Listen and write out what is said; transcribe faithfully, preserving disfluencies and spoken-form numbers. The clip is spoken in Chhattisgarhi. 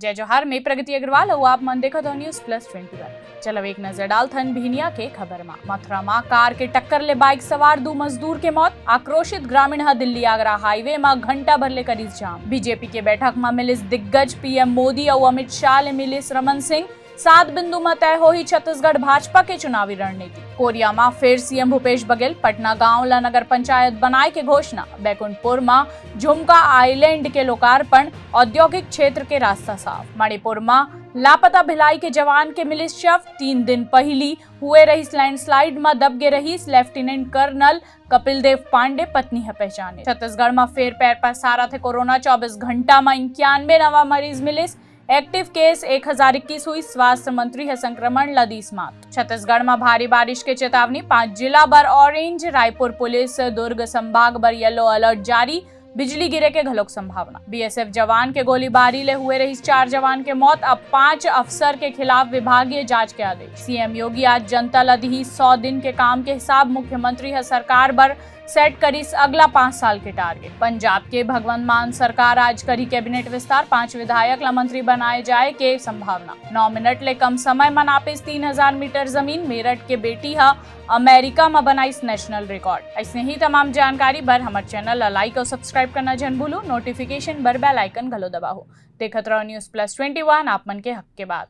जय जोहार, मैं प्रगति अग्रवाल अउ आप मन देखत हो News Plus Twenty One। चलो एक नजर डालथन बिहनिया के खबर मा। मथुरा मा कार के टक्कर ले बाइक सवार दू मजदूर के मौत। आक्रोशित ग्रामीण ह दिल्ली आगरा हाईवे मा घंटा भर ले करिस जाम। बीजेपी के बैठक मा मिलिस दिग्गज, पीएम मोदी अउ अमित शाह ले मिलिस रमन सिंह। सात बिंदु म तय होही छत्तीसगढ़ भाजपा के चुनावी रणनीति। कोरिया म फेर सीएम भूपेश बघेल पटना गांव ल नगर पंचायत बनाए के घोषणा। बैकुंठपुर म झुमका आइलैंड के लोकार्पण, औद्योगिक क्षेत्र के रास्ता साफ। मणिपुर म लापता भिलाई के जवान के मिलिस शव। तीन दिन पहिली हुए रहिस लैंडस्लाइड म दब गे रहिस लेफ्टिनेंट कर्नल कपिल देव पांडे, पत्नी ह पहचाने। छत्तीसगढ़ म फेर पैर पसारत हे कोरोना, चौबीस घंटा म इक्यानवे नवा मरीज मिलिस। एक्टिव केस एक हजार इक्कीस हुई, स्वास्थ्य मंत्री ह संक्रमण ल दीस मात। छत्तीसगढ़ म भारी बारिश के चेतावनी, पांच जिला बर ऑरेंज, रायपुर पुलिस, दुर्ग संभाग बर येलो अलर्ट जारी, बिजली गिरे के घलोक संभावना। बीएसएफ जवान के गोलीबारी ले हुए रहिस चार जवान के मौत, अब पांच अफसर के खिलाफ विभागीय जांच के आदेश। सीएम योगी आज जनता ल दिही सौ दिन के काम के हिसाब, मुख्यमंत्री ह सरकार बर सेट करिस अगला पांच साल के टारगेट। पंजाब के भगवंत मान सरकार आज करही कैबिनेट विस्तार, पांच विधायक ला मंत्री बनाए जाए के संभावना। नौ मिनट ले कम समय म नापिस तीन हजार मीटर जमीन, मेरठ के बेटी ह अमेरिका म बनाइस नेशनल रिकॉर्ड। अइसने ही तमाम जानकारी बर हमर चैनल ला लाइक अउ सब्सक्राइब करना झन भूलू, नोटिफिकेशन बर बेल आइकन घलो दबाहू। देखत रहो News Plus Twenty One, आप मन के हक के बात।